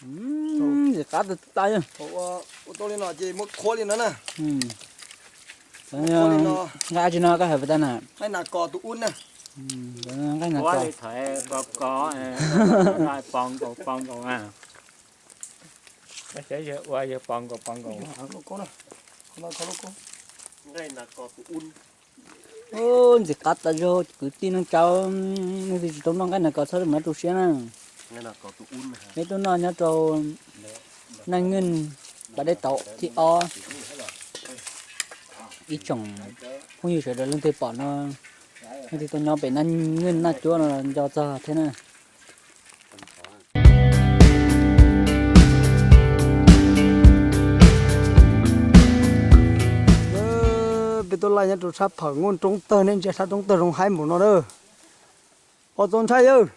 Ntxim qab tas tas. Ua tau li no ces muab qhuav li no na. Nqaij tsi no koj hais puas tau na? Nqaij nas kos tus ub na. Nqaij nas kos. Poo nkaus poo nkaus na. Ua yawg poo nkaus poo nkaus. Nqaij nas kos tus ub. Ntxim qab tas zog kwv tij neej tsa, leej twg tsis tau noj nqaij nas kos txhob mus rau siab na. Peb tuaj noj nyob rau Naj Ngwj pas dej tauv thib ob. Ib tsoom phooj ywg sawv daws leej twg pom no, leej twg tuaj nyob pem Naj Ngwj Naj Cuab no nco txog thiab na. Peb tuaj laij nyob rau sab phawm Nkauj Roob Tawg, nej ntsia sab roob tawg zoo haib npaum no na. Ua txaus ntshai yawg.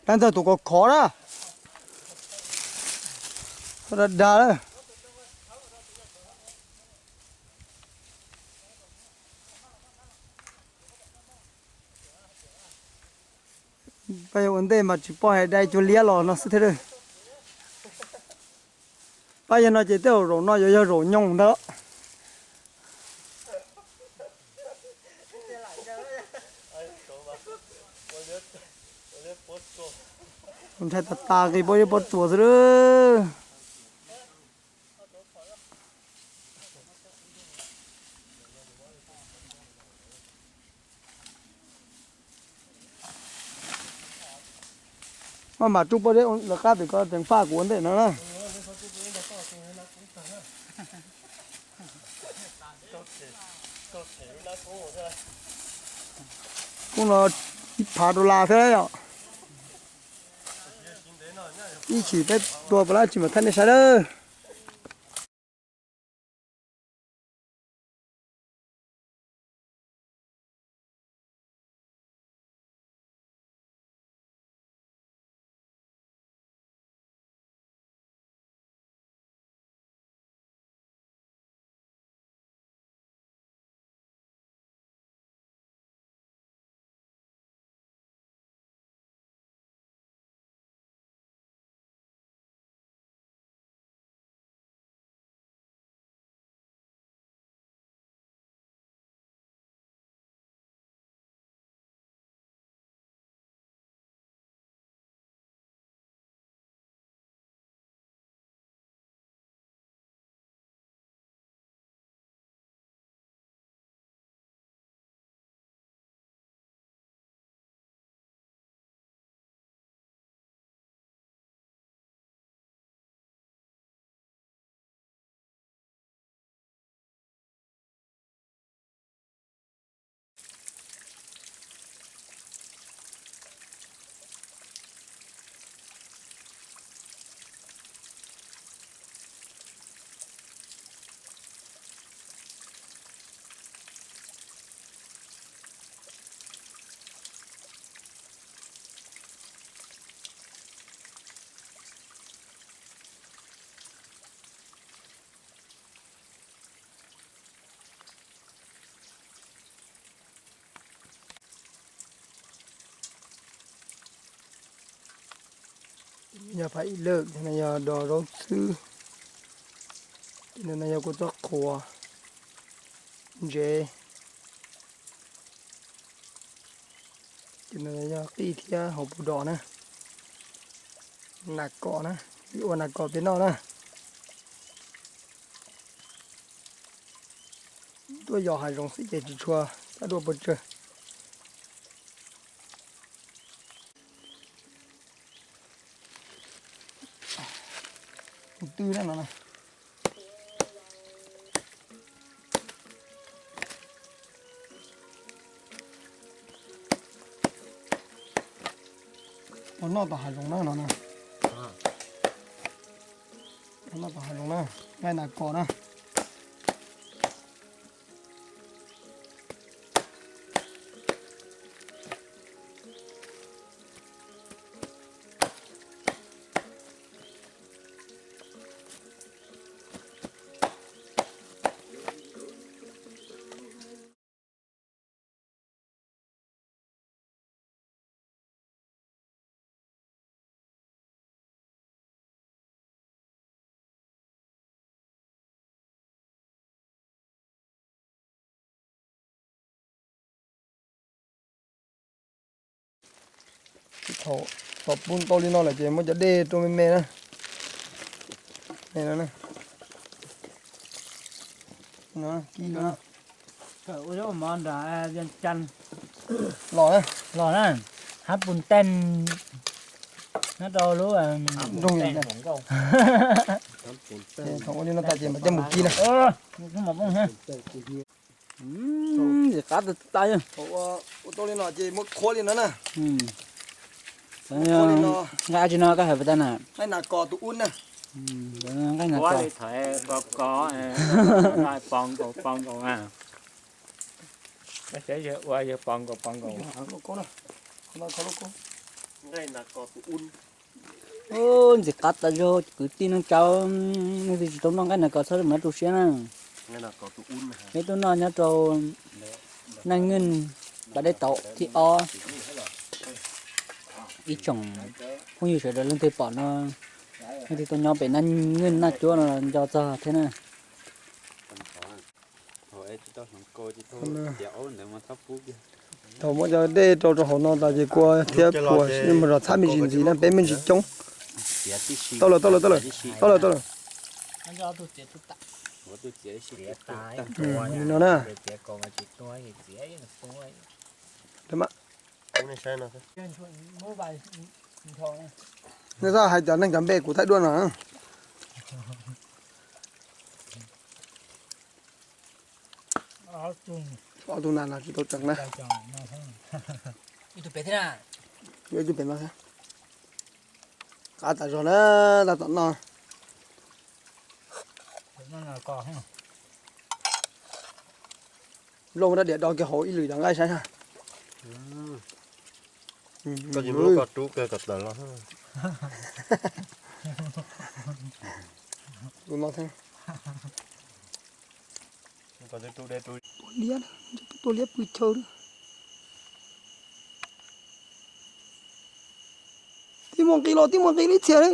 Dab ntxawg tus kos khov na. Dag dag. Pab yog ua ntej mas tsis pom hais dai cuag liab los no xwb thiab. Pab yog no ces tej zaum zaum no yuav yog zaum nyoos ntag. Ntshai tas tas nqis pob zeb pob tsuas xwb lawm. Maj mam rub pob zeb lawv qab pem ko tseem faj kuv ua ntej no na. Kub no ib phav dollar thiab yom. Ib chim peb tua puas lab tsis mam thaij nej saib lawm. Yog phav ib lwm, no yog dos zaub xwb. Ces no yog kua txob qhuav, ntsev. Ces no yog qij thiab hauv paus dos na. Nas kos na, ua nas kos peb noj na. Tuaj yos hav zoov xwb ces tsis tshua txaj duaj pes tsawg. Tus twg na no na. Ua noj tom hav zoov na no na. Ua noj tom hav zoov na, nqaij nas kos na. Thaum xov pub tau li no lawm ces muab cov dej rau me me na. Me no na. Los na. Hab pus teej nyob rau lub nroog. Thaum ua li no tas ces mam coj mus kis na. Ntxim qab tas tas. Ua tau li no ces muab qhuav li no na. Nqaij tsi no koj hais puas tau na? Nqaij nas kos tus ub na. Nqaij nas kos. Poo nkaus poo nkaus na. Ua yawg poo nkaus poo nkaus. Ntxim qab tas zog kwv tij neej tsa, nej twg tsis tau noj nqaij nas kos txhob mus rau siab na. Peb tuaj noj nyob rau Naj Ngwj pas dej tauv thib ob. Ib tsoom phooj ywg sawv daws leej twg pom no, leej twg tuaj nyob pem Naj Ngwj Naj Cuab no nco txog thiab na. Thaum muab cov dej rau rau hauv no tas ces kua thiab kua mus zov txhab me ntsis ntxiv na, peb me ntsis coob. Tau lawm, tau lawm, tau lawm, tau lawm, tau lawm. Li no na. Nej txhob hais cov neeg cov npe kuv thaij duaj no. Ob tug na no tsis tau tseem na. Yuav ib tug pem no thiab. Qab tas zog na, tab tom noj. Nplooj rab diav do kiag hauv ib lwm cov nqaij saib na. Koj tsis muab koj rub kiag kom tawm los. Tua liab, tua liab pw chaw. Tib muaj nqis los, tib muaj nqis li txhia li.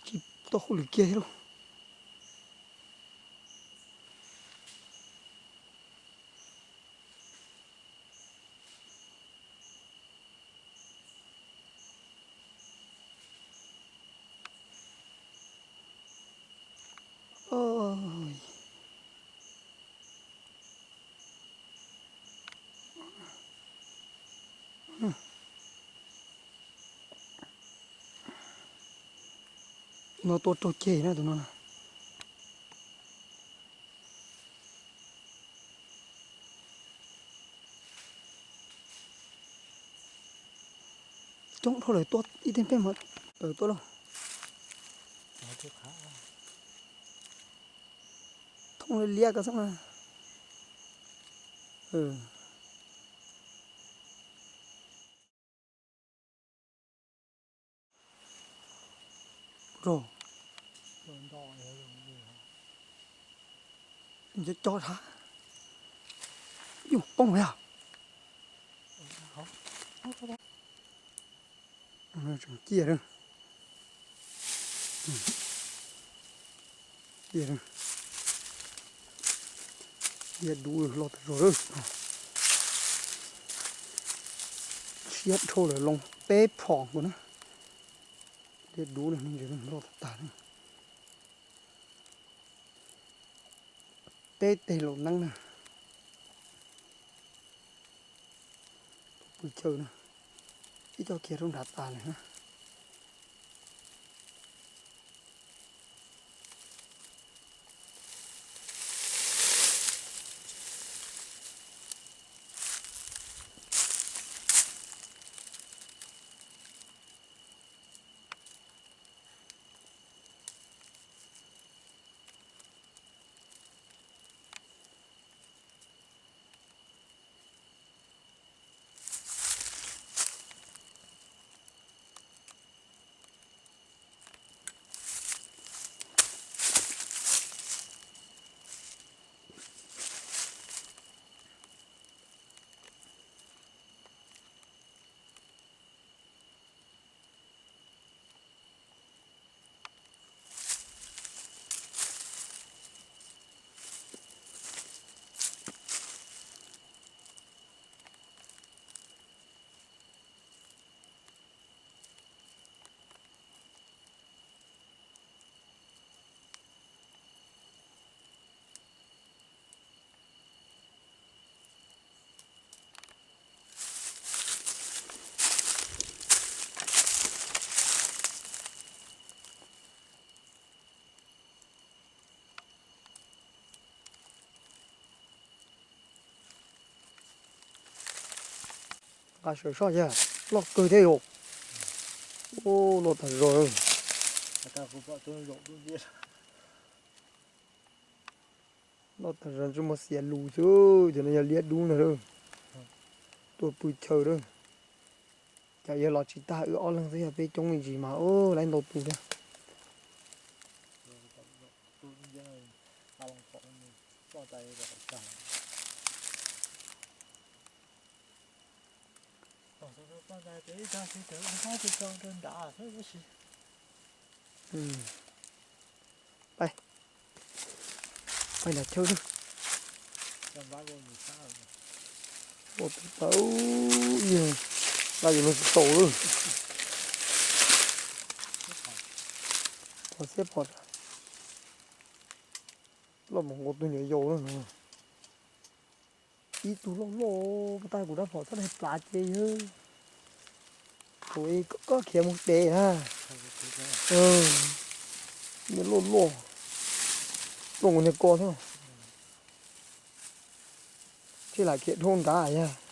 Tsis tau hauj lwm kiag thiab lauj. No tua raug ceg na tus no na. Coob dhau lawm, tua ib teg peb mas tawm tuaj lauj. Thoob liab ko xwb na. Rog. Cov cov thab. Yus poob yog. Tseem ciaj lawm. Ciaj lawm. Diab dub los tas zog lawm. Siab dhau lawm, loo peb phom nkaus na. Diab dub no los tag tag na. Peb teg laus neeb na. Pw chaw na. Ib co khiav rau nram tas lawm na. Nqa sawv soj yog loj kawg thiab yom. Loj tag zog. Loj tag zog, ntsej muag xiav lus xwb, cov no yog liab dub ntag. Tuaj pw chaw lawm. Cas yog los tsis tag, wb ob leeg xwb, yog peb coob me ntsis mas lawv ntau tus thiab. Pais, pais nram chaw lawm. Ua pem tau, ib, nqa yus no tsis tau lawm. Pom siab pom, loj mus nkaus tus nyuam yaus lawm no. Ib tug loj loj, pas tag kuv rab phom txhob daig plav ces yog. Kuv koj khiav mus pem na. Loj loj, loj nkaus niag ko thiab. Tsis lam khiav dhau nrad yog.